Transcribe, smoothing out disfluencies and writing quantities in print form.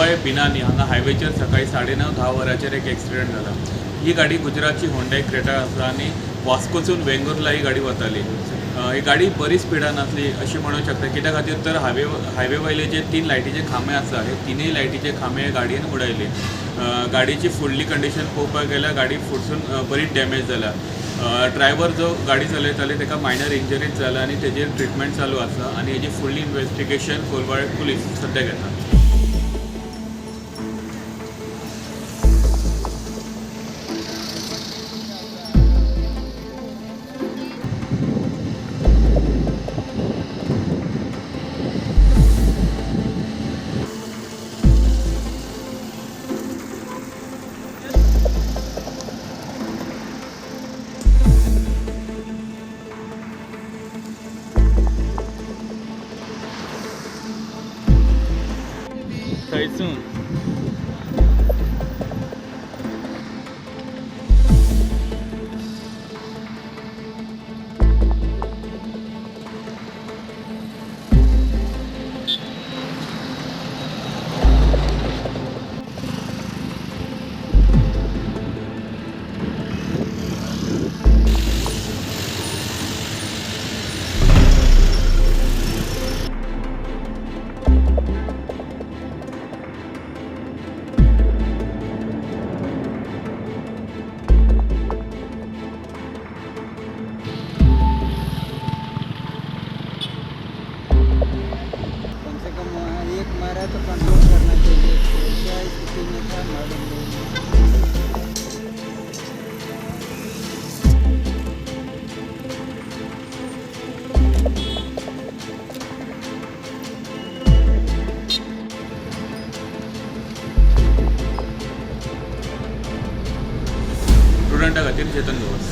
कोलवाळे बिनानी हांगा हायवेचेर सकाळी 9:30 10 वरांचेर एक एक्सिडेंट जाला. ही गाडी गुजरातची हुंडई क्रेटा आसा आनी वास्कोसून वेंगुर्ला ही गाडी वताली. ही गाडी बरी स्पिडान आसली अशें म्हणूंक शकता. कित्या खातीर तर हायवे वयले जे 3 लायटीचे खांबे आसा, हे तिनूय लायटीचे खांबे गाडयेन उडयले. गाडयेची फुडली कंडिशन पळोवपाक गेल्यार गाडी फुडसून बरीच डॅमेज जाल्या. ड्रायव्हर जो गाडी चलयताले ताका मायनर इंजरीज जाल्या आनी तेजेर ट्रिटमेंट चालू आसा आनी हेजी फुडली इन्वेस्टिगेशन कोलवाळे पुलीस सद्या घेता. थंयसून कम से कम वहाँ एक मारा तो कंट्रोल करना चाहिए. क्या स्थिति में था, मालूम नहीं. स्टुडंटा खातीर चेतन गवस.